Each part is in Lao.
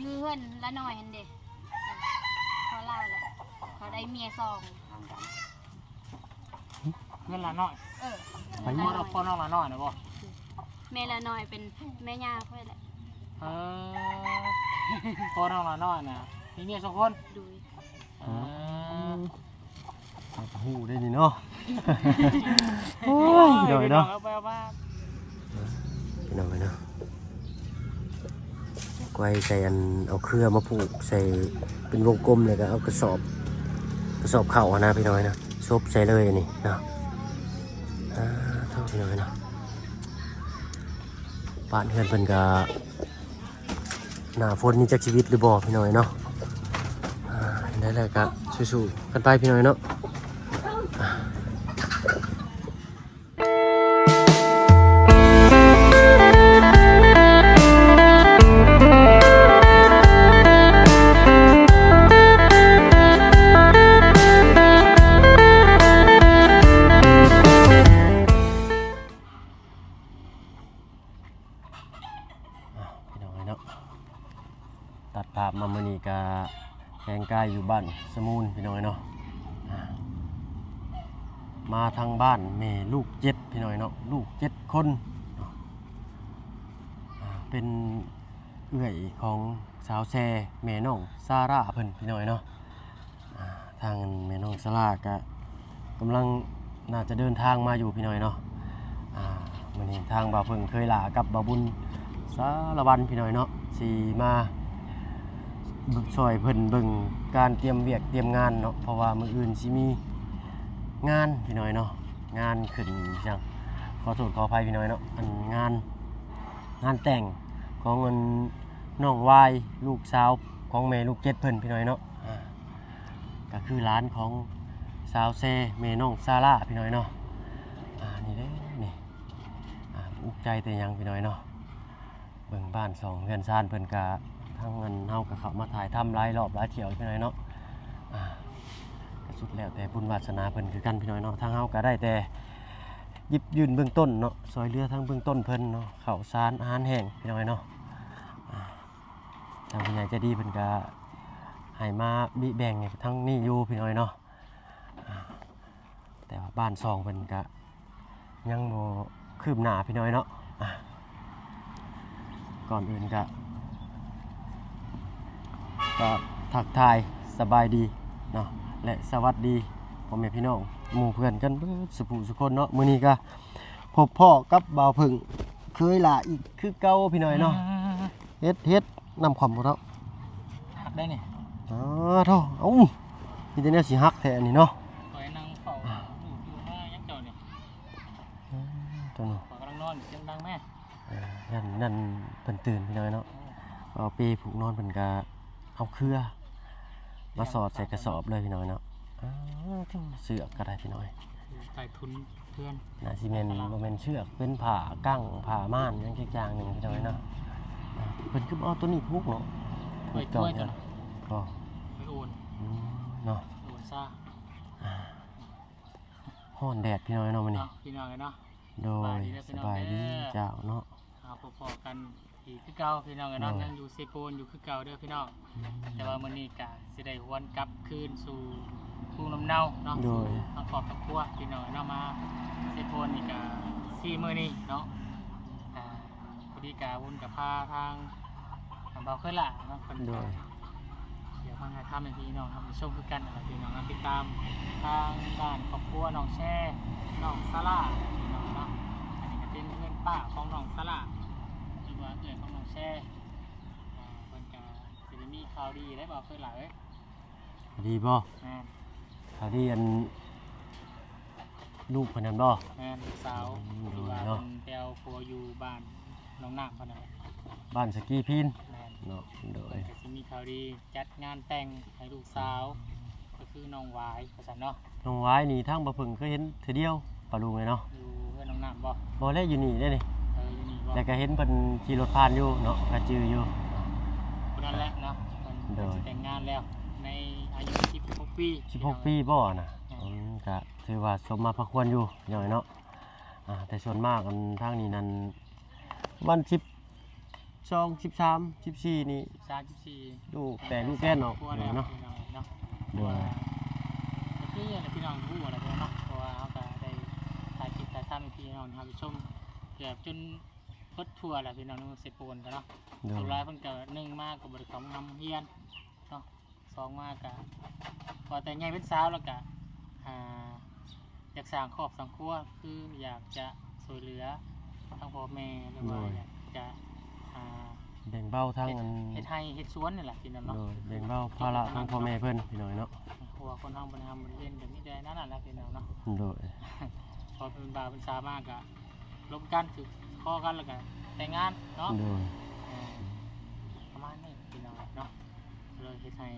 ຢູ່ເຮືອນລານ້ອຍຫັ້ນເດ້ ພໍ່ລາວແຫຼະ ເຂົາໄດ້ເມຍສອງ ເຮືອນລານ້ອຍ ເອີ ໃຜ ເຮືອນລານ້ອຍ ພໍ່ນ້ອງລານ້ອຍນະບໍ່? ແມ່ລານ້ອຍເປັນແມ່ຍ່າຂ້ອຍແຫຼະ ເອີ ພໍ່ນ້ອງລານ້ອຍນະ ມີເມຍສອງຄົນ? ໂດຍ ເອີ ເຮົາກໍຮູ້ໄດ້ນີ້ເນາະ ໂອ້ຍ ໂດຍເນາະ ພີ່ນ້ອງເອີຍເນາະ ໄວ້ໃສ່ອັນ ເອົາເຄືອມາຜູກໃສ່ເປັນວົງກົມ ແລ້ວກໍເອົາກະສອບ ກະສອບເຂົ້າຫັ້ນນະ ພີ່ນ້ອງເອີຍເນາະ ສົບໃສ່ເລີຍອັນນີ້ເນາະ ອ່າ ເທົ່າ ພີ່ນ້ອງເອີຍເນາະ ບ້ານເຮືອນເພິ່ນກໍ ໜ້າຝົນນີ້ຈັກຊິວິດຫຼືບໍ່ ພີ່ນ້ອງເອີຍເນາະ ອ່າ ໄດ້ແລ້ວກະສູ້ໆກັນໄປ ພີ່ນ້ອງເອີຍເນາະ ອ່າ ອ່ະ ພີ່ນ້ອງເອີຍເນາະ ຕັດພາບມາມື້ນີ້ກະແຕ່ງກາຍຢູ່ບ້ານສະມູນ ພີ່ນ້ອງເອີຍເນາະ ອ່ະ ມາທາງບ້ານແມ່ລູກເຈັດ ພີ່ນ້ອງເອີຍເນາະ ລູກເຈັດຄົນເນາະ ອ່າ ເປັນເອື້ອຍຂອງສາວແຊ ແມ່ນ້ອງຊາລາເພິ່ນ ພີ່ນ້ອງເອີຍເນາະ. ອ່າ ທາງແມ່ນ້ອງຊາລາກະກຳລັງ ໜ້າຈະເດີນທາງມາຢູ່ ພີ່ນ້ອງເອີຍເນາະ ອ່າ ມື້ນີ້ທາງບ່າວເພິ່ງເຄີຍຫຼ້າກັບບ່າວບຸນສາລະວັນ ພີ່ນ້ອງເນາະ ຊິມາຊ່ອຍເພິ່ນເບິ່ງການຕຽມວຽກຕຽມງານເນາະ ເພາະວ່າມື້ອື່ນຊິມີງານ ພີ່ນ້ອງເນາະ ງານຂຶ້ນຫຍັງ ຂໍໂທດຂໍອະໄພ ພີ່ນ້ອງເນາະ ອັນງານ ງານແຕ່ງຂອງອັນນ້ອງວາຍ ລູກສາວຂອງແມ່ລູກເຈັດເພິ່ນ ພີ່ນ້ອງເນາະ ອ່າ ກໍຄືຫຼານຂອງສາວແຊ ແມ່ນ້ອງຊາລາ ພີ່ນ້ອງເນາະ ອ່າ ນີ້ເດ້ ນີ້ ອ່າ ອຸກໃຈແຕ່ຫຍັງ ພີ່ນ້ອງເນາະ ເບິ່ງບ້ານຊ່ອງເຮືອນຊານເພິ່ນກະ ທາງອັນເຮົາກະເຂົ້າມາຖ່າຍທຳຫຼາຍລອບຫຼາຍຖ້ຽວ ພີ່ນ້ອງເນາະ ອ່າ ກະສຸດແລ້ວແຕ່ບຸນວາດສະໜາເພິ່ນຄືກັນ ພີ່ນ້ອງເນາະ ທາງເຮົາກະໄດ້ແຕ່ ຫຍິບຍື່ນເບື້ອງຕົ້ນເນາະ ຊ່ອຍເຫຼືອທາງເບື້ອງຕົ້ນເພິ່ນເນາະ ເຂົ້າສານອາຫານແຫ້ງ ພີ່ນ້ອງເນາະ ອ່າ ທາງຜູ້ໃຫຍ່ໃຈດີເພິ່ນກະໃຫ້ມາບິແບ່ງໃຫ້ທາງນີ້ຢູ່ ພີ່ນ້ອງເນາະ ອ່າ ແຕ່ວ່າບ້ານຊ່ອງເພິ່ນກະຍັງບໍ່ຄືບໜ້າ ພີ່ນ້ອງເນາະ ອ່າ ກ່ອນອື່ນກະ ກໍທັກທາຍສະບາຍດີເນາະ ແລະ ສະຫວັດດີພໍ່ແມ່ພີ່ນ້ອງໝູ່ເພື່ອນກັນເບິດສູ່ຜູ້ສູ່ຄົນເນາະ ມື້ນີ້ກໍພົບພໍ້ກັບບ່າວເຜິ້ງເຄີຍຫຼ້າອີກຄືເກົ່າ ພີ່ນ້ອງເນາະ ເຮັດ ເຮັດນ້ຳຂອມບໍ່ເທົ່າ ຫັກໄດ້ນີ້ ອໍ ໂທ້ ເອົ້າ ມີແຕ່ແນວຊິຫັກແທ້ອັນນີ້ເນາະ ຂ້ອຍນັ່ງເຝົ້າລູກຢູ່ ມາຫຍັງເຈົ້ານີ້ ເອີ ໂຕນີ້ ຂ້ອຍກຳລັງນອນ ສຽງດັງແມ້. ເອີ ຢ້ານ ຢ້ານເພິ່ນຕື່ນ ພີ່ນ້ອງເນາະ ເອົາເປຜູກນອນເພິ່ນກະເອົາເຄືອມາສອດໃສ່ກະສອບເລີຍ ພີ່ນ້ອງເນາະ ອ້າວ ເຊືອກກໍໄດ້ ພີ່ນ້ອງ ໃຕ້ທຸນເພື່ອນ ໜ້າຊິແມ່ນ ບໍ່ແມ່ນເຊືອກ ເປັນຜ້າກັ້ງ ຜ້າມ່ານຫຍັງຈັກຢ່າງໜຶ່ງ ພີ່ນ້ອງເນາະ ເພິ່ນຄືບໍ່ເອົາໂຕນີ້ຜູກເນາະ ຜູກຈອງ ບໍ່ ໄປໂອນ ອືມ ເນາະ ໂອນຊາ ອ່າ ຮ້ອນແດດ ພີ່ນ້ອງເນາະ ມື້ນີ້ ເນາະ ພີ່ນ້ອງເນາະ ໂດຍ ສະບາຍດີ ສະບາຍດີເຈົ້າເນາະ ເຮົາພໍ້ກັນອີກຄືເກົ່າ ພີ່ນ້ອງເນາະ ໂດຍ ຍັງຢູ່ເຊໂປນຢູ່ຄືເກົ່າເດີ ພີ່ນ້ອງ ອືມ ແຕ່ວ່າມື້ນີ້ກະຊິໄດ້ຫວນກັບຄືນສູ່ພູນຳເນົາເນາະ ໂດຍ ສູ່ທາງຄອບທາງຄົວ ພີ່ນ້ອງເນາະ ມາເຊໂປນນີ້ກະສີ່ມື້ນີ້ເນາະ ອ່າ ພໍດີກະວຸນກະພາທາງ ອ່າ ບ່າວເຄີຍຫຼ້າເນາະ ເພິ່ນ ໂດຍ ກໍ ດຽວມາຖ່າຍທຳໃຫ້ພີ່ນ້ອງຮັບຊົມຄືກັນນະ ພີ່ນ້ອງນະ ຕິດຕາມທາງດ້ານຄອບຄົວນ້ອງແຊ ນ້ອງຊາລາ ພີ່ນ້ອງເນາະ ອັນນີ້ກໍເປັນເຮືອນປ້າຂອງນ້ອງຊາລາ ຫຼືວ່າເອື້ອຍຂອງນ້ອງແຊ ອ່າ ເພິ່ນກໍຊິໄດ້ມີຂ່າວດີແລ້ວ ບ່າວເຄີຍຫຼ້າເອີຍ ດີບໍ່? ແມ່ນ ຂ່າວດີອັນ ລູກເພິ່ນນັ້ນບໍ່? ແມ່ນ ລູກສາວ ອືມ ທີ່ວ່າ ໂດຍເນາະ ເພິ່ນໄປເອົາຜົວຢູ່ບ້ານໜອງນ້ຳເພິ່ນນັ້ນແຫຼະ ບ້ານສະກີພີນ ແມ່ນ ເນາະ ໂດຍ ເພິ່ນກໍຊິມີຂ່າວດີ ຈັດງານແຕ່ງໃຫ້ລູກສາວ ກໍຄືນ້ອງຫວາຍ ວ່າຊັ້ນເນາະ ນ້ອງຫວາຍນີ້ທາງບ່າວເຜິ້ງເຄີຍເຫັນເທື່ອດຽວ ປ້າລຸງເອີຍເນາະ ຢູ່ເຮືອນໜອງນ້ຳບໍ່? ບໍ່ແລະ ຢູ່ນີ້ເດ້ນີ້ ເອີ ຢູ່ນີ້ບໍ່? ແລ້ວກໍເຫັນເພິ່ນຂີ່ລົດຜ່ານຢູ່ເນາະ ກໍຈື່ຢູ່ ຜູ້ນັ້ນແຫຼະເນາະ ເພິ່ນ ໂດຍ ກໍຊິແຕ່ງງານແລ້ວ ໃນອາຍຸສິບຫົກປີ ສິບຫົກປີບໍ່ນະ? ແມ່ນ ອືມ ກໍ ຖືວ່າສົມມາພາຄວນຢູ່ ພີ່ນ້ອງເນາະ ອ່າ ແຕ່ສ່ວນມາກອັນທາງນີ້ນັ້ນ ປະມານສິບ ສອງ ສິບສາມ ສິບສີ່ນີ້ ສາມ ສິບສີ່ ລູກແຕກລູກແຕນອອກ ຄອບຄົວແລ້ວ ເນາະ ພີ່ນ້ອງເນາະ. ໂດຍ ກໍຄືແຫຼະ ພີ່ນ້ອງຮູ້ແລ້ວເນາະ ເພາະວ່າເຮົາກໍໄດ້ຖ່າຍຄລິບຖ່າຍທຳໃຫ້ພີ່ນ້ອງເຮົາໄດ້ຊົມ ເກືອບຈົນເບິດທົ່ວແລ້ວ ພີ່ນ້ອງເນາະ ເສຍໂປນກໍເນາະ. ໂດຍ ສ່ວນຫຼາຍເພິ່ນກໍ ໜຶ່ງມາກໍບໍ່ໄດ້ເຂົ້າໂຮງຮຽນເນາະ ສອງມາກະ ວ່າແຕ່ໃຫຍ່ເປັນສາວແລ້ວກະ ອ່າ ຢາກສ້າງຄອບສ້າງຄົວ ຄືຢາກຈະຊ່ວຍເຫຼືອທາງພໍ່ແມ່ ຫຼືວ່າ ໂດຍ ຢາກຈະ ອ່າ ແບ່ງເບົາທາງ ເຮັດ ອັນ ເຮັດໄຮ່ເຮັດສວນນີ້ແຫຼະ ພີ່ນ້ອງເນາະ. ໂດຍ ແບ່ງເບົາພາລະທາງພໍ່ແມ່ເພິ່ນ ພີ່ນ້ອງເນາະ ເພາະວ່າຄົນເຮົາບໍ່ໄດ້ຮ່ຳບໍ່ໄດ້ຮຽນ ກໍມີແຕ່ນັ້ນແຫຼະ ພີ່ນ້ອງເນາະ. ໂດຍ ພໍເປັນບ່າວເປັນສາວມາກະລົມກັນ ຖືກຄໍກັນ ແລ້ວກະແຕ່ງງານເນາະ. ໂດຍ ເອີ ປະມານນີ້ ພີ່ນ້ອງເນາະ ເລີຍເຮັດໃຫ້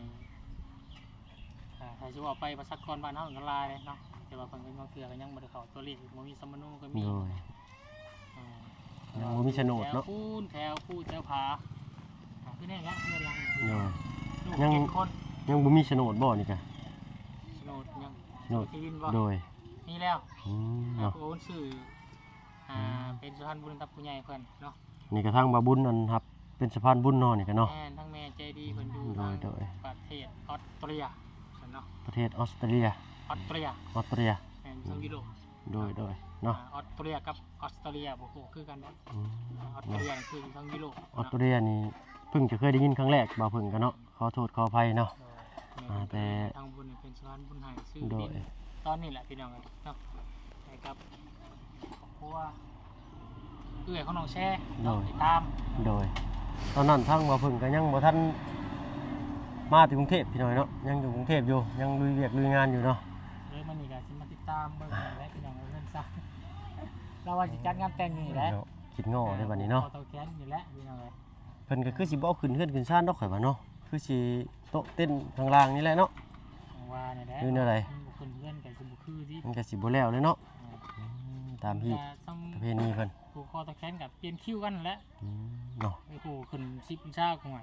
ອ່າ ຖ້າຊິເວົ້າໄປປະຊາກອນບ້ານເຮົາກໍຫຼາຍເດ້ເນາະ ແຕ່ວ່າເພິ່ນກໍບາງເທື່ອກໍຍັງບໍ່ໄດ້ເຂົ້າຕົວເລກ ບໍ່ມີສຳມະໂນກໍມີ. ໂດຍ ອ່າ ຍັງບໍ່ມີໂສນດເນາະ ແຖວປູນ ແຖວພູ ແຖວຜາ ອ່າ ຄືແນ່ແຫຼະ ເຮືອນຫຼັງນີ້. ໂດຍ ລູກ ຍັງ ເຈັດຄົນ ຍັງບໍ່ມີໂສນດບໍ່ນີ້ກະ? ໂສນດຍັງ ໂສນດ ທີ່ດິນບໍ່? ໂດຍ ມີແລ້ວ. ອືມ ອ່າ ເນາະ ໂອນຊື່ ອ່າ ອືມ ເປັນສະພານບຸນກັບຜູ້ໃຫຍ່ເພິ່ນເນາະ. ນີ້ກະທາງບ່າວບຸນ ອັນ ຮັບເປັນສະພານບຸນເນາະ ນີ້ກະເນາະ. ແມ່ນ ທາງແມ່ໃຈດີເພິ່ນຢູ່ ໂດຍ ທາງ ໂດຍ ປະເທດອອສເຕຣເລຍຊັ້ນເນາະ ປະເທດອອສເຕຣເລຍ ອອສເຕຣເລຍ ອອສເຕຣເລຍ ແມ່ນ ຢູ່ທາງຢູໂຣບ. ໂດຍ ໂດຍ ເນາະ ອ່າ ອອສເຕຣເລຍກັບອອສເຕຣເລຍບໍ່ຮູ້ຄືກັນເດ້. ອືມ ອອສເຕຣເລຍນີ້ຄືຢູ່ທາງຢູໂຣບ ອອສເຕຣເລຍນີ້ເພິ່ງຈະເຄີຍໄດ້ຍິນຄັ້ງແລກ ບ່າວເພິ່ງກະເນາະ ຂໍໂທດຂໍອະໄພເນາະ. ໂດຍ ອ່າ ແຕ່ທາງບຸນເປັນສະພານບຸນໃຫ້ຊື້ດິນ ໂດຍ ຕອນນີ້ແຫຼະ ພີ່ນ້ອງເອີຍເນາະ ໃຫ້ກັບຄອບຄົວເອື້ອຍຂອງນ້ອງແຊ ໂດຍ ຕິດຕາມ. ໂດຍ ຕອນນັ້ນທາງບ່າວເພິ່ງກໍຍັງບໍ່ທັນມາແຕ່ກຸງເທບ ພີ່ນ້ອງເນາະ ຍັງຢູ່ກຸງເທບຢູ່ ຍັງລຸຍວຽກລຸຍງານຢູ່ເນາະ. ເລີຍມື້ນີ້ກໍຊິມາຕິດຕາມເບິ່ງແຫຼະ ພີ່ນ້ອງເອີຍ ເຮືອນຊານ ລາວວ່າຊິຈັດງານແຕ່ງນີ້ແຫຼະ ເນາະ ຄິດງໍ້ເດ້ບັດນີ້ເນາະ ເອີ ພໍ່ເຖົ້າແຂນນີ້ແຫຼະ ພີ່ນ້ອງເອີຍ. ເພິ່ນກໍຄືຊິບໍ່ເອົາຂຶ້ນເຮືອນຂຶ້ນຊານດອກ ຂ້ອຍວ່າເນາະ ຄືຊິໂຕະເຕັນຂ້າງລ່າງນີ້ແຫຼະເນາະ ຈັ່ງວ່ານີ້ແຫຼະ ຫຼືແນວໃດ? ມັນບໍ່ຂຶ້ນເຮືອນກໍຊິບໍ່ຄືຕິ ມັນກໍຊິບໍ່ແລ້ວເລີຍເນາະ. ອ່າ ອືມ ຕາມຮີດປະເພນີເພິ່ນ ຜູກຄໍຕໍ່ແຂນກໍປ່ຽນຄິວກັນແຫຼະ. ອືມ ເນາະ ໄປໂຫຂຶ້ນສິບອົງສາ ຄົງວ່າ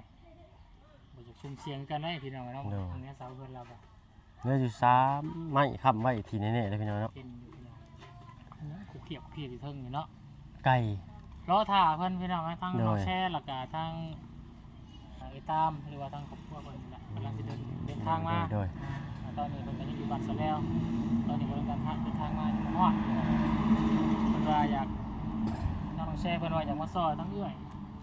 ບໍ່ຢາກຊຸ່ມສ່ຽງຄືກັນເດ້ ພີ່ນ້ອງເນາະ. ໂດຍ ທາງເໜືອເສົາເຮືອນລາວກໍ ເຫຼືອຢູ່ສາມໄມ້ຄ້ຳໄວ້ທີ່ແນ່ໆເດ້ ພີ່ນ້ອງເນາະ. ເປັນຢູ່ພີ່ນ້ອງ ອັນນັ້ນຄຸກຄຽບຄຸກຄຽບຢູ່ເທິງນີ້ເນາະ ໄກ່ ລໍຖ້າເພິ່ນ ພີ່ນ້ອງເອີຍ ທັງ ໂດຍ ນ້ອງແຊ ແລ້ວກະທັງ ອ່າ ເອື້ອຍຕາມ ຫຼືວ່າທັງຄອບຄົວເພິ່ນນີ້ແຫຼະ ອືມ ກຳລັງຊິເດີນ ເດີນທາງມາ. ໂດຍ ໂດຍ ອ່າ ຕອນນີ້ເພິ່ນກໍຍັງຢູ່ບ້ານສະແລວ ຕອນນີ້ກຳລັງເດີນທາງ ເດີນທາງມາຮອດ ເພິ່ນວ່າຢາກ ນ້ອງແຊເພິ່ນວ່າຢາກມາຊ່ອຍທາງເອື້ອຍ.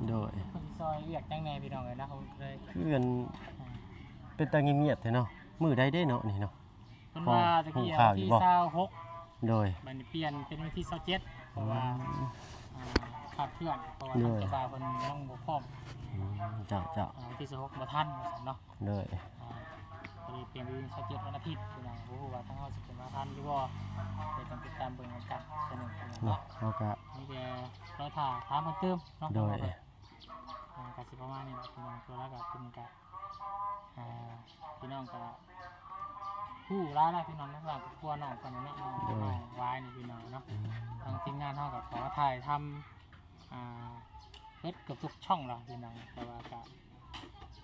ໂດຍ ເພິ່ນຊິຊ່ອຍວຽກຫຍັງແດ່ ພີ່ນ້ອງເອີຍນະ ເພິ່ນກໍເລີຍ ຄືອັນ ອ່າ ເປັນຕາງຽບໆແທ້ເນາະ. ມື້ໃດເດ້ເນາະນີ້ເນາະ? ເພິ່ນວ່າຕະກີ້ວັນທີຊາວຫົກ ໂດຍ ບັດນີ້ປ່ຽນເປັນວັນທີຊາວເຈັດ ເພາະວ່າ ອືມ ອ່າ ຄາດເຄື່ອນ ເພາະວ່າ ໂດຍ ທາງເຈົ້າບ່າວເພິ່ນຍັງບໍ່ພ້ອມ. ອືມ ເຈົ້າ ເຈົ້າ ອ່າ ວັນທີຊາວຫົກບໍ່ທັນວ່າຊັ້ນເນາະ. ໂດຍ ອ່າ ກໍເລີຍປ່ຽນເປັນວັນທີຊາວເຈັດ ວັນອາທິດ ພີ່ນ້ອງ ບໍ່ຮູ້ວ່າທາງເຮົາຊິຂຶ້ນມາທັນຫຼືບໍ່ ກໍຕ້ອງຕິດຕາມເບິ່ງນຳກັນເທື່ອໜຶ່ງ ພີ່ນ້ອງ ເນາະ ເນາະ. ເຮົາກໍມີແຕ່ລໍຖ້າຖາມເພີ່ມເຕີມເນາະ. ໂດຍ ອ່າ ກໍຊິປະມານນີ້ແຫຼະ ພີ່ນ້ອງ ຕົວຫຼັກກໍເພິ່ນກໍ ອ່າ ພີ່ນ້ອງກໍຮູ້ຫຼາຍແລ້ວ ພີ່ນ້ອງເນາະ ວ່າຄອບຄົວນ້ອງເພິ່ນເນາະ ນ້ອງ ໂດຍ ນ້ອງວາຍນີ້ ພີ່ນ້ອງເນາະ. ອືມ ທາງທີມງານເຮົາກໍຂໍຖ່າຍທຳ ອ່າ ເບິດເກືອບທຸກຊ່ອງແລ້ວ ພີ່ນ້ອງ ແຕ່ວ່າກໍ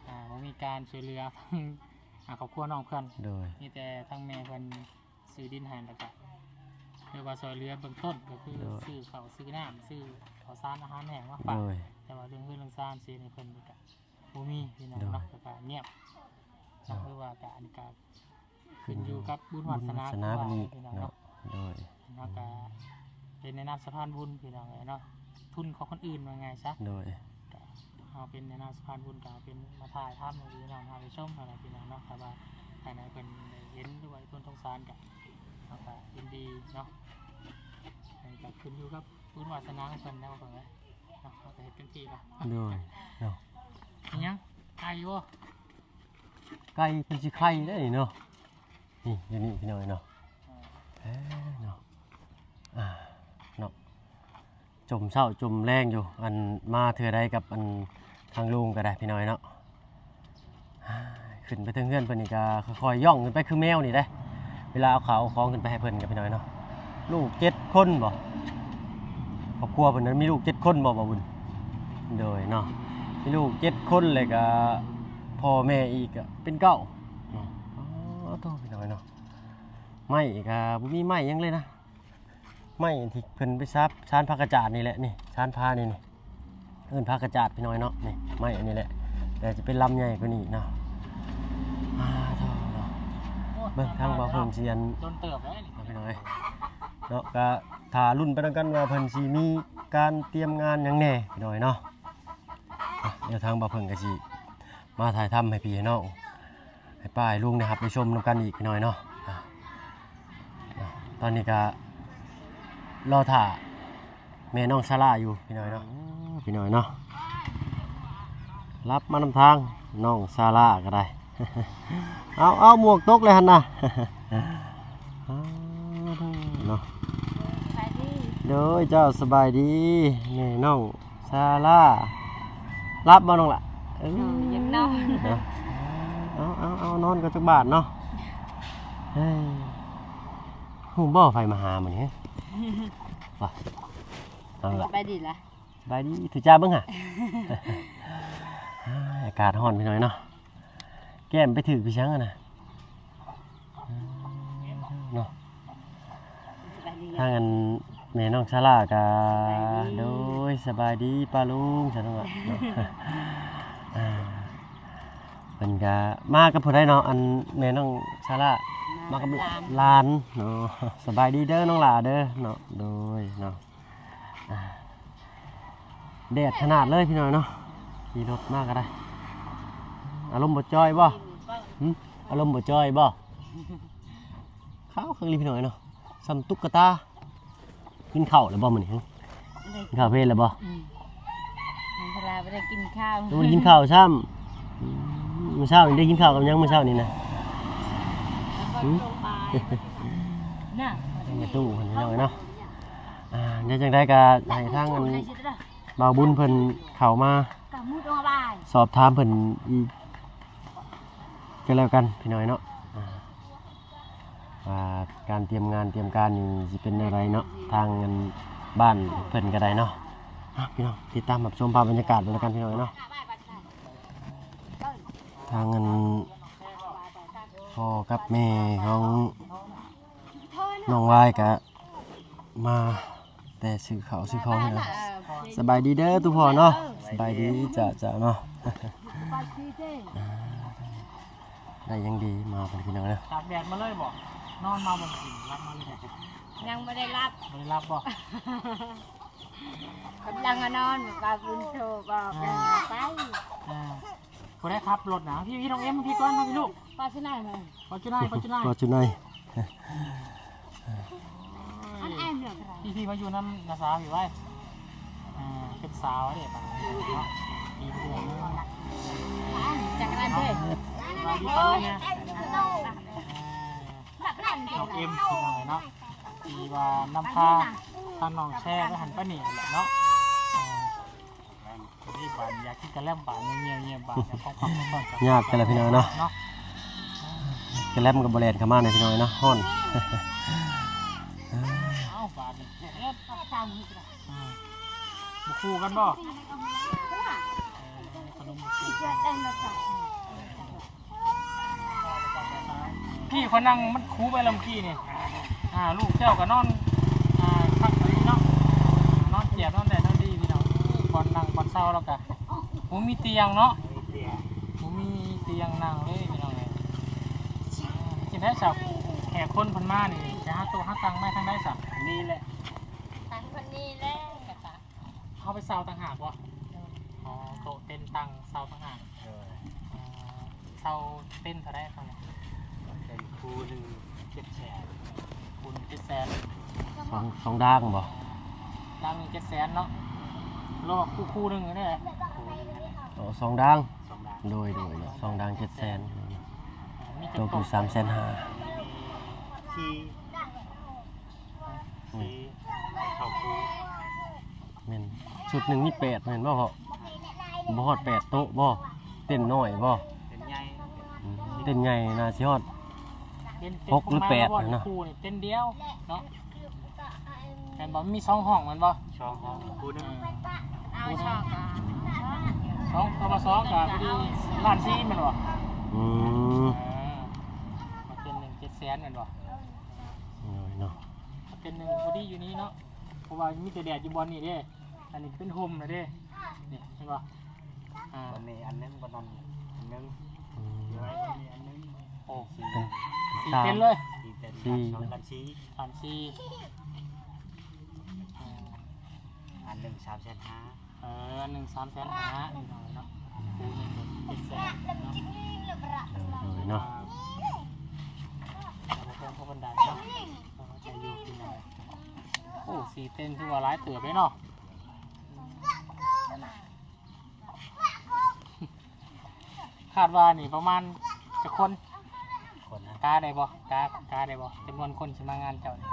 ອ່າ ບໍ່ມີການຊ່ວຍເຫຼືອທາງ ອ່າ ຄອບຄົວນ້ອງເພິ່ນ. ໂດຍ ມີແຕ່ທາງແມ່ເພິ່ນ ຊື້ດິນໃຫ້ ແລ້ວກະ ຫຼືວ່າຊ່ວຍເຫຼືອເບື້ອງຕົ້ນ ກໍຄື ໂດຍ ຊື້ເຂົ້າຊື້ນ້ຳ ຊື້ເຂົ້າສານອາຫານແຫ້ງມາຝາກ. ໂດຍ ແຕ່ວ່າເລື່ອງເຮືອນເລື່ອງຊານຊິໃຫ້ເພິ່ນນີ້ກະບໍ່ມີ ພີ່ນ້ອງເນາະ. ໂດຍ ແລ້ວກະງຽບ ໂດຍ ເນາະ ຫຼືວ່າກະ ອັນນີ້ກະຂຶ້ນຢູ່ກັບບຸນວາສະໜາ ບຸນວາສະໜາເພິ່ນອີກ ພີ່ນ້ອງເນາະ ເນາະ. ໂດຍ ເຮົາກະເປັນໃນນາມສະພານບຸນ ພີ່ນ້ອງເອີຍເນາະ ທຶນຂອງຄົນອື່ນວ່າງ່າຍຊະ. ໂດຍ ກະເຮົາເປັນໃນນາມສະພານບຸນ ກະເປັນມາຖ່າຍທຳໃຫ້ພີ່ນ້ອງເຮົາໄດ້ຊົມຫັ້ນແຫຼະ ພີ່ນ້ອງເນາະ. ຖ້າວ່າທາງໃດເພິ່ນໄດ້ເຫັນ ຫຼືວ່າເພິ່ນສົງສານ ກະ ເຮົາກະຍິນດີເນາະ ອັນນີ້ກະຂຶ້ນຢູ່ກັບບຸນວາສະໜາຂອງເພິ່ນແລ້ວ ວ່າຊັ້ນເນາະ ເຮົາກະເຮັດເຕັມທີ່ລະ. ໂດຍ ເນາະ ອີຫຍັງ ໄກ່ບໍ່? ໄກ່ເພິ່ນຊິໄຂ່ເດ້ນີ້ເນາະ ນີ້ ຢູ່ນີ້ ພີ່ນ້ອງເນາະ. ເອີ ເນາະ ອ່າ ເນາະ ຈົມເຊົ້າຈົມແລງຢູ່ ອັນ ມາເທື່ອໃດກັບ ອັນ ທາງລຸງກໍໄດ້ ພີ່ນ້ອງເນາະ. ຂຶ້ນໄປເທິງເຮືອນເພິ່ນນີ້ກໍຄ່ອຍໆຍ່ອງຂຶ້ນໄປຄືແມວນີ້ເດ້ ເວລາເອົາເຂົ້າເອົາຂອງຂຶ້ນໄປໃຫ້ເພິ່ນກໍ ພີ່ນ້ອງເນາະ. ລູກເຈັດຄົນບໍ? ຄອບຄົວເພິ່ນນັ້ນມີລູກເຈັດຄົນບໍ ບ່າວບຸນ? ໂດຍເນາະ ມີລູກເຈັດຄົນ ແລ້ວກໍພໍ່ແມ່ອີກກໍເປັນເກົ້າເນາະ. ອໍ ໂທ້ ພີ່ນ້ອງເນາະ ໄມ້ກໍບໍ່ມີໄມ້ຫຍັງເລີຍນະ. ໄມ້ທີ່ເພິ່ນໄປຊາບ ຊານພະກະຈາດນີ້ແຫຼະ ນີ້ ຊານພານີ້ ນີ້ ເອີ້ນຜັກກະຈາດພີ່ນ້ອງເນາະ. ນີ້ໄມ້ອັນນີ້ແຫຼະ ແຕ່ຈະເປັນລຳໃຫຍ່ກວ່ານີ້ເນາະ. ອ່າ ເນາະ ເບິ່ງທາງບ່າວເພິ່ງຊິອັນ ດົນເຕີບແລ້ວນີ້ພີ່ນ້ອງເອີຍເນາະ. ກະຖ້າລຸ້ນໄປນຳກັນວ່າເພິ່ນຊິມີການຕຽມງານຫຍັງແດ່ພີ່ນ້ອງເນາະ. ອ່ະ ດຽວທາງບ່າວເພິ່ງກະຊິມາຖ່າຍທຳໃຫ້ພີ່ໃຫ້ນ້ອງ ໃຫ້ປ້າໃຫ້ລຸງໄດ້ຮັບໄດ້ຊົມນຳກັນອີກພີ່ນ້ອງເນາະ. ອ່າ ຕອນນີ້ກະລໍຖ້າແມ່ນ້ອງຊາລາຢູ່ພີ່ນ້ອງເນາະ. ອືມ ພີ່ນ້ອງເນາະ ລັບມານຳທາງນ້ອງຊາລາກະໄດ້. ເອົາ ເອົາ ໝວກຕົກເລີຍຫັ້ນນະ. ເນາະ ສະບາຍດີ ໂດຍ ເຈົ້າ ສະບາຍດີແມ່ນ້ອງ ຊາລາ ຫຼັບບໍ່ນ້ອງຫຼ້າ? ເອີ ເອີ ຍັງນອນເນາະ. ເອົາ ເອົາ ເອົາ ນອນກ່ອນຈັກບາດເນາະ. ເອີ ຮູ້ບໍ່ໃຜມາຫາມື້ນີ້? ວ່າ ເອົາລະ ສະບາຍດີລະ ສະບາຍດີ ຖືຈາເບິ່ງຫາ. ອາ ອາກາດຮ້ອນໄປໜ້ອຍເນາະ. ແກ້ມໄປຖືກໄປຫຍັງຫັ້ນນະ ເນາະ. ທາງອັນແມ່ນ້ອງຊາລາກະ ສະບາຍດີ ໂດຍ ສະບາຍດີປ້າລຸງ ຊັ້ນວ່າເນາະ. ອ່າ ເພິ່ນກະມາກັບຜູ້ໃດເນາະ ອັນແມ່ນ້ອງຊາລາ? ມາ ມາກັບຫຼານ ຫຼານເນາະ. ສະບາຍດີເດີນ້ອງຫຼ້າເດີເນາະ. ໂດຍເນາະ. ອ່າ ແດດຂະໜາດເລີຍພີ່ນ້ອງເນາະ. ຂີ່ລົດມາກະໄດ້ ອາລົມບໍ່ຈ່ອຍບໍ່? ຫຶ? ອາລົມບໍ່ຈ່ອຍບໍ່? ຂາວຄັກອີ່ຫຼີພີ່ນ້ອງເນາະ ສ່ຳຕຸກກະຕາ. ກິນເຂົ້າແລ້ວບໍ່ມື້ນີ້? ກິນເຂົ້າເພນແລ້ວບໍ່? ອືມ ເວລາບໍ່ໄດ້ກິນເຂົ້າ ບໍ່ໄດ້ກິນເຂົ້າຊ້ຳ. ອືມ ມື້ເຊົ້ານີ້ໄດ້ກິນເຂົ້າກັບຫຍັງມື້ເຊົ້ານີ້ນະ? ຫຶ? ນະ ແມ່ຕູ້ເພິ່ນພີ່ນ້ອງເນາະ. ອ່າ ແນວຈັ່ງໃດກະໃຫ້ທາງອັນບ່າວບຸນເພິ່ນເຂົ້າມາສອບຖາມເພິ່ນອີກກະແລ້ວກັນພີ່ນ້ອງເນາະ. ອ່າ ວ່າການຕຽມງານຕຽມການນີ້ຊິເປັນແນວໃດເນາະ ທາງອັນບ້ານເພິ່ນກະໄດ້ເນາະ. ອ່ະ ພີ່ນ້ອງ ຕິດຕາມຮັບຊົມພາບບັນຍາກາດໄປນຳກັນພີ່ນ້ອງເນາະ. ທາງອັນພໍ່ກັບແມ່ຂອງນ້ອງວາຍກະມາແຕ່ຊື້ເຂົ້າຊື້ຂອງເນາະ. ສະບາຍດີເດີຕູ້ພໍ່ເນາະ. ສະບາຍດີ ເຈົ້າ ເຈົ້າເນາະ. ໄດ້ຫຍັງດີມາເພິ່ນພີ່ນ້ອງເດີ. ຕາກແດດມາເລີຍບໍ່? ນອນມາບໍ່? ຫຼັບມາເລີຍບໍ່? ຍັງບໍ່ໄດ້ຫຼັບ ບໍ່ໄດ້ຫຼັບບໍ່? ກຳລັງນອນ ວ່າບຸນໂທບອກ ອ່າ ໄປ ອ່າ ຜູ້ໃດຂັບລົດນະ? ພີ່ ພີ່ນ້ອງເອັມ ພີ່ກ່ອນ ມາພີ່ລູກ. ປາຈຸໄນ ປາຈຸໄນ ປາຈຸໄນ ປາຈຸໄນ. ໂອ້ຍ ພີ່ ພີ່ມາຢູ່ນຳນ້າສາວພີ່ໄວ້. ອ່າ ເປັນສາວເດ້ ບາດນີ້ເນາະ. ດີເນາະ ຈັກອັນເດ້ ມາຢູ່ກັນເລີຍ. ນ້ອງເອັມ ພີ່ນ້ອງເອີຍເນາະ ທີ່ວ່ານຳພາທາງນ້ອງແຊໄປຫັ້ນໄປນີ້ຫັ້ນແຫຼະເນາະ. ອ່າ ນີ້ບາດຢາກກິນກະແລັມບາດ ເງຍໆ ບາດ ຍາກແທ້ລະພີ່ນ້ອງເນາະ. ກະແລັມກະບໍ່ແລ່ນເຂົ້າມາແນ່ພີ່ນ້ອງເນາະ ຮ້ອນ. ເອົາບາດນີ້ ບໍ່ຄູ່ກັນບໍ່? ເອີ ຂະໜົມບໍ່ຄູ່ກັນ. ກີ້ຂ້ອຍນັ່ງມັນຄູໄປແລ້ວກີ້ນີ້. ອ່າ ລູກເຈົ້າກະນອນ ອ່າ ຄັກອີ່ຫຼີເນາະ ນອນຈຽບນອນແດດນອນດີພີ່ນ້ອງ. ບ່ອນນັ່ງບ່ອນເຊົາລາວກະບໍ່ມີຕຽງເນາະ ບໍ່ມີຕຽງນັ່ງເລີຍພີ່ນ້ອງເອີຍ. ຈັ່ງໃດຊະ ແຂກຄົນເພິ່ນມານີ້ ຈະຫາໂຕະຫາຕັ່ງໄວ້ທາງໃດຊະ? ນີ້ແຫຼະ ຕັງຄົນນີ້ແຫຼະ. ເຮົາໄປເຊົ່າຕ່າງຫາກບໍ່? ໂດຍ. ອໍ ໂຕະເຕັນຕັ່ງເຊົ່າຕ່າງຫາກ. ໂດຍ. ອໍ ເຊົ່າເຕັນເທົ່າໃດ? ເຕັນຄູ່ໜຶ່ງເຈັດແສນ. ຄູ່ໜຶ່ງເຈັດແສນ. ສອງ ສອງດາງບໍ່? ດາງໜຶ່ງເຈັດແສນເນາະ. ລອກຄູ່ ຄູ່ໜຶ່ງນີ້ແຫຼະ. ອໍ ສອງດາງ. ສອງດາງ. ໂດຍ ໂດຍເນາະ ສອງດາງເຈັດແສນ. ມີຈັກໂຕະ? ຕົກຢູ່ສາມແສນຫ້າ. ສີ່ ສີ່ ສອງຄູ່. ແມ່ນ ຊຸດໜຶ່ງມີແປດແມ່ນບໍ່? ບໍ່ຮອດແປດໂຕະບໍ່? ເຕັນນ້ອຍບໍ່? ເຕັນໃຫຍ່. ອືມ ເຕັນໃຫຍ່ໜ້າຊິຮອດ ເຕັນ ເຕັນ ຫົກຫຼືແປດຫັ້ນນະ. ຄູ່ນີ້ເຕັນດຽວເນາະ. ແມ່ນບໍ່? ມີສອງຫ້ອງແມ່ນບໍ່? ສອງຫ້ອງ ຄູ່ໜຶ່ງ. ເອົາສອງກະ ສອງ ເອົາມາສອງກະພໍດີລ້ານສີ່ແມ່ນບໍ່? ອືມ ເອີ ມາເຕັນໜຶ່ງເຈັດແສນແມ່ນບໍ່? ໂດຍເນາະ ເຕັນໜຶ່ງພໍດີຢູ່ນີ້ເນາະ ເພາະວ່າມີແຕ່ແດດຢູ່ບ່ອນນີ້ເດ້. ອັນນີ້ເປັນຮົ່ມລະເດ້. ນີ້ເຫັນບໍ່? ອ່າ ບ່ອນນີ້ອັນໜຶ່ງ ບ່ອນນັ້ນອັນໜຶ່ງ ອືມ ຢູ່ໄວ້ບ່ອນນີ້ອັນໜຶ່ງ. ໂອ້ ສີ່ ສີ່ເຕັນເລີຍ ສີ່ເຕັນ ສີ່ ກັນສີ່ ກັນສີ່ ອັນໜຶ່ງສາມແສນຫ້າ. ເອີ ອັນໜຶ່ງສາມແສນຫ້າ ພີ່ນ້ອງເນາະ ຄູ່ໜຶ່ງເຈັດແສນເນາະ. ໂດຍ ໂດຍເນາະ ອ່າ ບໍ່ແພງເທົ່າປານໃດເນາະ ເອີ ໄດ້ຢູ່ພີ່ນ້ອງ. ໂອ້ ສີ່ເຕັນຖືວ່າຫຼາຍເຕີບເດ້ເນາະ. ຄາດວ່ານີ້ປະມານຈັກຄົນ? ຄົນນະ ກະໄດ້ບໍ່? ກະ ກະໄດ້ບໍ່? ຈຳນວນຄົນຊິມາງານເຈົ້ານີ້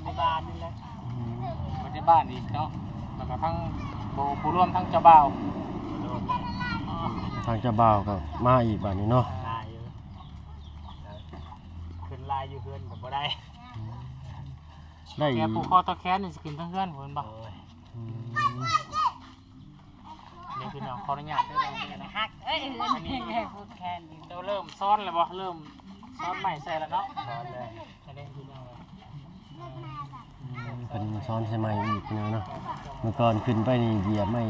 ໃນບ້ານນີ້ແຫຼະ. ອືມ ຄົນໃນບ້ານອີກເນາະ ແລ້ວກໍທັງ ບໍ່ ບໍ່ລວມທັງເຈົ້າບ່າວ ທາງເຈົ້າບ່າວກໍມາອີກບາດນີ້ເນາະ. ຫຼາຍຢູ່ ຂຶ້ນຫຼາຍຢູ່ເຮືອນກໍບໍ່ໄດ້ ອືມ ໄດ້ ແຕ່ຜູກຄໍຕໍ່ແຂນນີ້ຊິຂຶ້ນທາງເຮືອນພຸ້ນບໍ່? ໂອ້ຍ ອືມ ນີ້ພີ່ນ້ອງ ຂໍອະນຸຍາດເດີ ຮັກເອີຍ ເຮືອນນີ້ແຮງແຮງຜູກແຂນນີ້. ເຈົ້າເລີ່ມຊ້ອນແລ້ວບໍ່? ເລີ່ມຊ້ອນໄມ້ໃສ່ແລ້ວເນາະ ຊ້ອນເລີຍ ອັນນີ້ພີ່ນ້ອງ ອືມ ເພິ່ນຊ້ອນໃສ່ໄມ້ອີກພີ່ນ້ອງເນາະ. ເມື່ອກ່ອນຂຶ້ນໄປນີ້ຢຽບໄມ້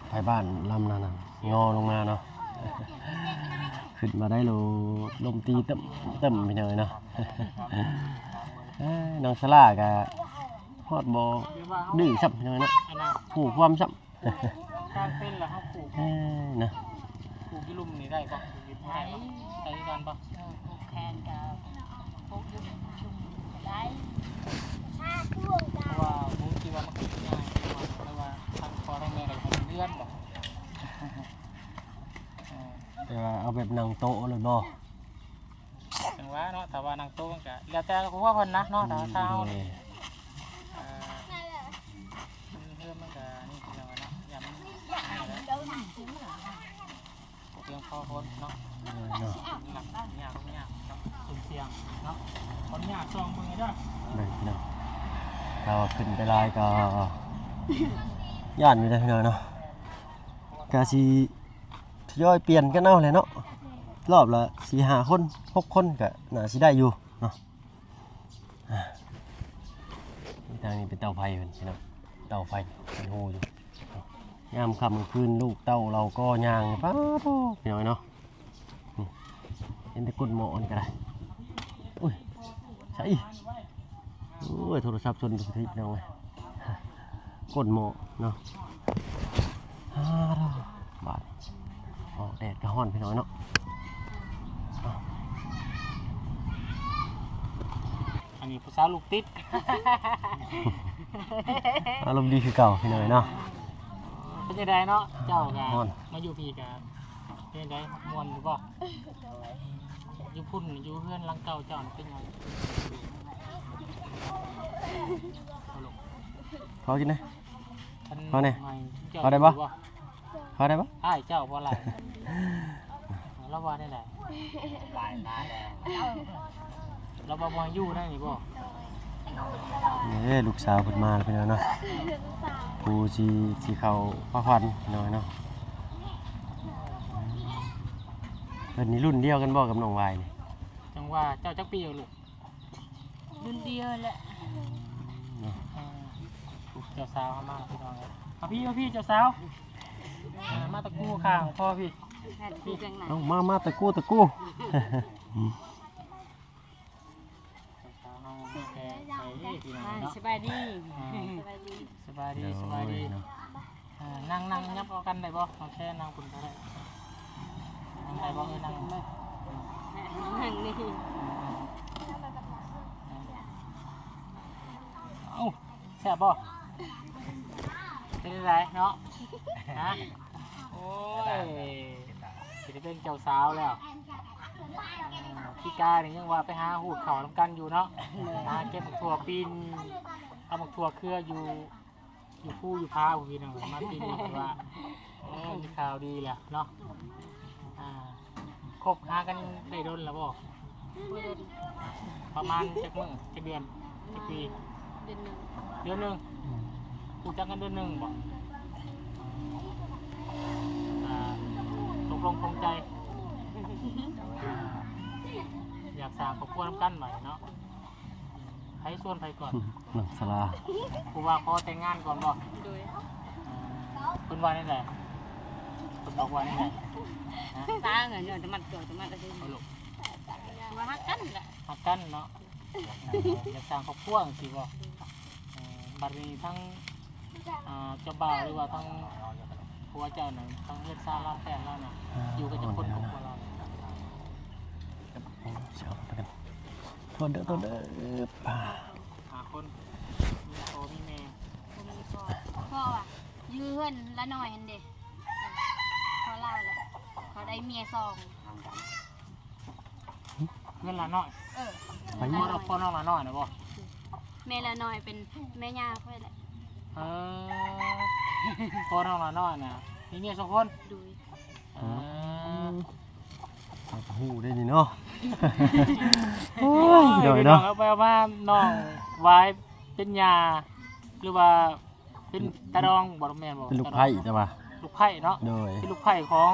ໄຜບ້ານລຳນັ້ນນະ ງໍລົງມາເນາະ ຂຶ້ນມາໄດ້ໂລດ ລົມຕີເຕັມໆ ພີ່ນ້ອງເອີຍເນາະ. ເອີ ນ້ອງສາລາກະຮອດບໍ່ດື້ຊ້ຳພີ່ນ້ອງເນາະ ຮູ້ຄວາມຊ້ຳ ກາງເຕັນແລ້ວເຮົາຜູກ ເອີ ນະ ຜູກຢູ່ລຸ່ມນີ້ໄດ້ບໍ່? ຜູກຢູ່ໄດ້ບໍ່? ໄດ້ ໄດ້ຄືກັນບໍ່? ເອີ ຜູກແຂນກໍຜູກຢູ່ລຸ່ມກໍໄດ້ ເພາະວ່າໝູຄິດວ່າມັນກໍຊິງ່າຍ ແຕ່ວ່າທາງພໍ່ທາງແມ່ກໍເປັນເດືອນບໍ່? ເອີ ແຕ່ວ່າເອົາແບບນັ່ງໂຕະໂລດບໍ່? ຈັ່ງວ່າເນາະ ຖ້າວ່ານັ່ງໂຕະມັນກະແລ້ວແຕ່ຄົວເພິ່ນນະເນາະ ຖ້າ ອືມ ຖ້າເຮົານີ້ ໂດຍ ເອີ ມັນເຮືອນມັນກະນີ້ຄືຫຍັງວະເນາະ ຢ້ານມັນພຽງພໍຄົນເນາະ ໂດຍເນາະ ຍາກ ຍາກ ຍາກເນາະ ສຸ່ມສ່ຽງເນາະ ຂໍອະນຸຍາດສ່ອງເບິ່ງເດີ ເບິ່ງເນາະ ຖ້າວ່າຂຶ້ນໄປຫຼາຍກໍຢ້ານຢູ່ເດ້ພີ່ນ້ອງເນາະ ກະຊິ ທະຍອຍປ່ຽນກັນເອົາແຫຼະເນາະ ຮອບລະສີ່ຫ້າຄົນ ຫົກຄົນກະໜ້າຊິໄດ້ຢູ່ເນາະ. ອ່າ ທາງນີ້ເປັນເຕົາໄຟເພິ່ນພີ່ນ້ອງ ເຕົາໄຟເປັນຮູຢູ່ ຍາມຄ່ຳກາງຄືນລູກເຕົ້າເຮົາກໍຍ່າງ ປາໂທ້ ພີ່ນ້ອງເນາະ. ນີ້ ເຫັນແຕ່ກົ້ນໝໍ້ນີ້ກໍໄດ້ ໂອ້ຍ ໃສ ໂອ້ຍ ໂທລະສັບຊົນທຸກທີພີ່ນ້ອງເອີຍ ກົ້ນໝໍ້ເນາະ ອ່າ ບາດ ອອກແດດກໍຮ້ອນພີ່ນ້ອງເນາະ. ອັນນີ້ຜູ້ສາວລູກຕິດ ອາລົມດີຄືເກົ່າພີ່ນ້ອງເອີຍເນາະ. ເປັນຈັ່ງໃດເນາະ ເຈົ້າກໍ ຮ້ອນ ມາຢູ່ພີ້ກໍ ເປັນຈັ່ງໃດ ມ່ວນຢູ່ບໍ່? ໂດຍ ຢູ່ພຸ້ນ ຢູ່ເຮືອນຫຼັງເກົ່າເຈົ້ານີ້ເປັນຫຍັງ? ເອົາລູກ ຂໍກິນແດ່ ເຂົາແດ່ ເຈົ້າ ເຂົາໄດ້ບໍ່? ຢູ່ບໍ່? ເຂົາໄດ້ບໍ່? ອ້າຍເຈົ້າບໍ່ຫຼາຍ ລາວວ່າແນວໃດ? ຫຼາຍມາແລ້ວ ລາວວ່າບໍ່ໃຫ້ຢູ່ໃນນີ້ບໍ່? ນີ້ເດ້ ລູກສາວເພິ່ນມາແລ້ວພີ່ນ້ອງເນາະ ຜູ້ຊິ ຊິເຂົ້າພາຂວັນພີ່ນ້ອງເນາະ. ເພິ່ນນີ້ລຸ້ນດຽວກັນບໍ່ກັບນ້ອງວາຍນີ້? ຈັ່ງວ່າ ເຈົ້າຈັກປີແລ້ວລູກ? ລຸ້ນດຽວແຫຼະ ເນາະ ເອີ ເຈົ້າສາວເຮົາມາແລ້ວພີ່ນ້ອງເອີຍ ມາພີ້ ມາພີ້ເຈົ້າສາວ ອ່າ ມາຕະກູຂ້າງພໍ່ພີ້ ເອົ້າ ມາ ມາຕະກູ ຕະກູ. ສະບາຍດີ ອ່າ ສະບາຍດີ ສະບາຍດີ ໂດຍ ສະບາຍດີ ເນາະ ອ່າ ນັ່ງ ນັ່ງ ຍັບເຂົ້າກັນໄດ້ບໍ່? ໂອເຄ ນັ່ງພຸ້ນກໍໄດ້ ນັ່ງໄດ້ບໍ່? ເອີ ນັ່ງ ນັ່ງນີ້ ເອົ້າ ແຊບບໍ່? ເປັນຈັ່ງໃດເນາະ? ຮະ? ໂອ້ຍ ຊິໄດ້ເປັນເຈົ້າສາວແລ້ວ ເອີ ປີກາຍນີ້ຍັງວ່າໄປຫາຮູດເຂົ້ານຳກັນຢູ່ເນາະ ຫາເກັບໝາກຖົ່ວປີນ ເອົາໝາກຖົ່ວເຄືອຢູ່ ຢູ່ພູຢູ່ຜາພຸ້ນພີ່ນ້ອງ ມາປີນີ້ເພິ່ນວ່າ ເອີ ມີຂ່າວດີແລ້ວເນາະ ອ່າ ຄົບຫາກັນໄດ້ດົນແລ້ວບໍ່? ບໍ່ດົນ ປະມານຈັກມື້ ຈັກເດືອນ ຈັກປີ? ເດືອນໜຶ່ງ ເດືອນໜຶ່ງ ອືມ ຮູ້ຈັກກັນເດືອນໜຶ່ງບໍ່? ອ່າ ຕົກລົງປົງໃຈ ຢາກສ້າງຄອບຄົວນຳກັນບາດນີ້ເນາະ. ໃຜຊວນໃຜກ່ອນ? ນ້ອງສາລາ ຜູ້ວ່າຂໍແຕ່ງງານກ່ອນບໍ່? ໂດຍ ອ່າ ເພິ່ນວ່າແນວໃດ? ເພິ່ນບອກວ່າແນວໃດ? ຕາເງິນເນາະ ຕະມັດໂຕ ຕະມັດ ເອົາລູກ ວ່າຮັກກັນແຫຼະ ຮັກກັນເນາະ ຢາກສ້າງຄອບຄົວຈັ່ງຊີ້ບໍ່? ເອີ ບັດນີ້ທັງ ອ່າ ເຈົ້າບ່າວ ຫຼືວ່າທັງຜົວເຈົ້ານັ້ນ ທັງເຮືອນຊານລາວແຟນລາວນະ ອ່າ ຢູ່ກັນຈັກຄົນ ຄົນ ຄອບຄົວລາວ? ໂອ້ ຊິເອົາໄປກັນ ໂທດເດີ ໂທດເດີ ຫ້າຄົນ ມີພໍ່ມີແມ່ ບໍ່ມີພໍ່ ພໍ່ວ່າຢູ່ເຮືອນລານ້ອຍຫັ້ນເດ້ ພໍ່ລາວແຫຼະ ເຂົາໄດ້ເມຍສອງ ເຮືອນລານ້ອຍ ເອີ ໄປ ພໍ່ນ້ອງລານ້ອຍນະບໍ່? ແມ່ລານ້ອຍເປັນແມ່ຍ່າຂ້ອຍແຫຼະ ເອີ ພໍ່ນ້ອງລານ້ອຍນະ ມີເມຍສອງຄົນ ໂດຍ ເອີ ເຮົາກໍຮູ້ໄດ້ນີ້ເນາະ ໂອ້ຍ ໂດຍເນາະ ເອົາໄປເອົາມານ້ອງຫວາຍເປັນຍ່າ ຫຼືວ່າ ເປັນຕາດອງບໍ່ ແມ່ນບໍ່? ເປັນລູກໃພ້ ແຕ່ວ່າລູກໃພ້ເນາະ ໂດຍ ເປັນລູກໃພ້ຂອງ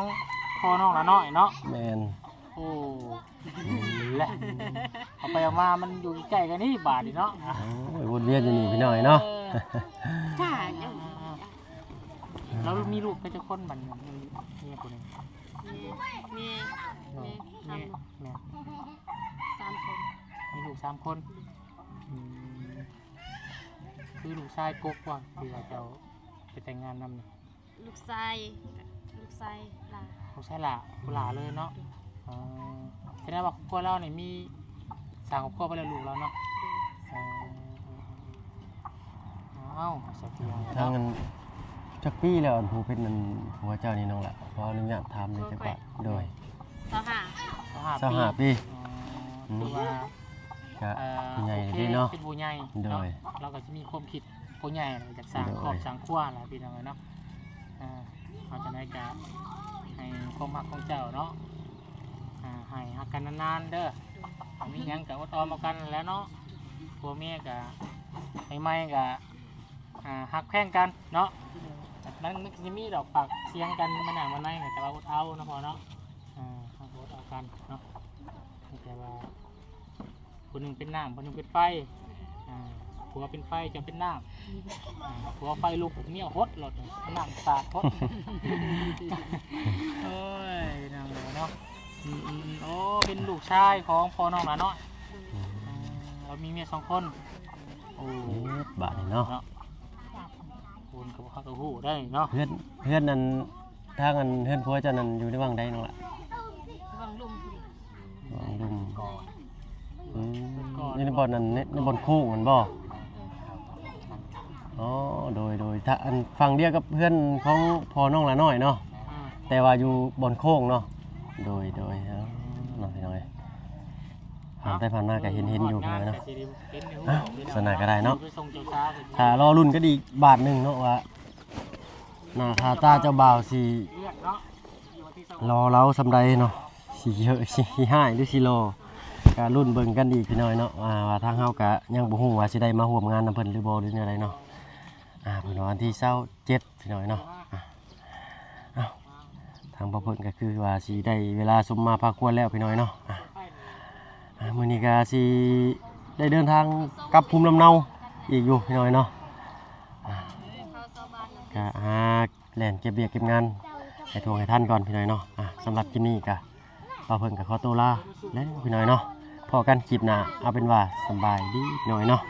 ພໍ່ນ້ອງລານ້ອຍເນາະ ແມ່ນ ໂອ້ ແລະ ເອົາໄປເອົາມາມັນຢູ່ໃກ້ໆກັນນີ້ບາດນີ້ເນາະ ໂອ້ຍ ວົນວຽນຢູ່ນີ້ພີ່ນ້ອງເນາະ ເອີ ລາວມີລູກຈັກຄົນບັດນີ້ ເມຍຜູ້ໜຶ່ງ? ມີ ມີ ມີ ແມ່ນ ສາມຄົນ ມີລູກສາມຄົນ ອືມ ຄືລູກຊາຍກົກບໍ່ ທີ່ວ່າເຈົ້າໄປແຕ່ງງານນຳນີ້? ລູກຊາຍ ລູກຊາຍຫຼ້າ ລູກຊາຍຫຼ້າ ຜູ້ຫຼ້າເລີຍເນາະ ໂດຍ ເອີ ສະແດງວ່າຄອບຄົວລາວນີ້ມີ ສ້າງຄອບຄົວໄປແລ້ວ ລູກລາວເນາະ ໂດຍ ເອີ ເອົ້າ ສາວພຽງ ທາງອັນ ຈັກປີແລ້ວ ອັນຜູ້ເປັນອັນຜົວເຈົ້ານີ້ນ້ອງລະ ຂໍອະນຸຍາດຖາມແດ່ ຈັກບາດ? ໂດຍ ຊາວຫ້າ ຊາວຫ້າ ຊາວຫ້າປີ ອໍ ອືມ ຖືວ່າ ກະ ເອີ ຜູ້ໃຫຍ່ເດ້ເນາະ ໂອເຄ ເປັນຜູ້ໃຫຍ່ ໂດຍ ເນາະ ລາວກໍຊິມີຄວາມຄິດຜູ້ໃຫຍ່ ຢາກສ້າງ ໂດຍ ຄອບສ້າງຄົວລະ ພີ່ນ້ອງເອີຍເນາະ ເອີ ເອົາຈັ່ງໃດກະໃຫ້ຄວາມຮັກຂອງເຈົ້າເນາະ ອ່າ ໃຫ້ຮັກກັນນານໆເດີ ມີຫຍັງກະອົດອອມເອົາກັນແຫຼະເນາະ ຜົວເມຍກະ ໃໝ່ໆກະ ອ່າ ຮັກແພງກັນເນາະ ມັນ ມັນຊິມີດອກປາກສຽງກັນມາໜ້າມາໃນ ແຕ່ວ່າອົດເອົາເນາະພໍ່ເນາະ ອ່າ ເຮົາກໍອົດເອົາກັນເນາະ ແຕ່ວ່າ ຜູ້ໜຶ່ງເປັນນ້ຳ ຜູ້ໜຶ່ງເປັນໄຟ ອ່າ ຜົວເປັນໄຟ ເຈົ້າເປັນນ້ຳ ອ່າ ຜົວໄຟລຸກ ເມຍຫົດໂລດ ນ້ຳສາດຫົດ ໂອ້ຍ ນາງເອີຍເນາະ ອືມໆ ໂອ້ ເປັນລູກຊາຍຂອງພໍ່ນ້ອງຫຼ້ານ້ອຍ ອືມ ເອີ ລາວມີເມຍສອງຄົນ ໂອ້ ເອີ ບາດນີ້ເນາະ ເນາະ ຄົນກໍບໍ່ ເຮົາກໍຮູ້ໄດ້ເນາະ ເຮືອນ ເຮືອນນັ້ນ ທາງອັນເຮືອນຜົວເຈົ້ານັ້ນຢູ່ໃນວັງໃດນ້ອງລະ? ວັງລຸ່ມ ວັງລຸ່ມ ອືມ ຢູ່ໃນບ່ອນນັ້ນ ໃນ ໃນບ່ອນໂຄ້ງຫັ້ນບໍ່? ອໍ ໂດຍ ໂດຍ ຖ້າອັນຝັ່ງດຽວກັບເຮືອນຂອງພໍ່ນ້ອງຫຼ້ານ້ອຍເນາະ ອືມ ແຕ່ວ່າຢູ່ບ່ອນໂຄ້ງເນາະ ໂດຍ ໂດຍ ເອີ ເນາະ ພີ່ນ້ອງເອີຍ ຜ່ານໄປຜ່ານມາກໍເຫັນ ເຫັນຢູ່ພີ່ນ້ອງເນາະ ເອົ້າ ສ່ວນໜ້າກໍໄດ້ເນາະ ຖ້າລໍລຸ້ນກັນອີກບາດໜຶ່ງເນາະວ່າ ໜ້າຄ່າຕາເຈົ້າບ່າວຊິ ລໍລາວສ່ຳໃດເນາະ ຊິເຮີ້ ຊິຮ້າຍ ຫຼືຊິຫຼໍ່ ກະລຸ້ນເບິ່ງກັນອີກພີ່ນ້ອງເນາະ ວ່າ ວ່າທາງເຮົາກະຍັງບໍ່ຮູ້ວ່າຊິໄດ້ມາຮ່ວມງານນຳເພິ່ນຫຼືບໍ່ ຫຼືແນວໃດເນາະ ອ່າ ເພິ່ນວ່າວັນທີຊາວເຈັດພີ່ນ້ອງເນາະ ອ່າ ເອົ້າ ທາງພໍ່ເພິ່ນກະຄືວ່າຊິໄດ້ເວລາສົມມາພາຄວນແລ້ວພີ່ນ້ອງເນາະ ອ່າ ອ່າ ມື້ນີ້ກະຊິໄດ້ເດີນທາງກັບພູມລຳເນົາອີກຢູ່ພີ່ນ້ອງເນາະ ອ່າ ກະຫາ ແລ່ນເກັບວຽກເກັບງານໃຫ້ທ່ວງໃຫ້ທັນກ່ອນພີ່ນ້ອງເນາະ ອ່າ ສຳລັບຄລິບນີ້ກະ ບ່າວເພິ່ນກະຂໍໂຕລາແລ້ວພີ່ນ້ອງເນາະ ພໍ້ກັນຄລິບໜ້າ ເອົາເປັນວ່າສະບາຍດີພີ່ນ້ອງເນາະ.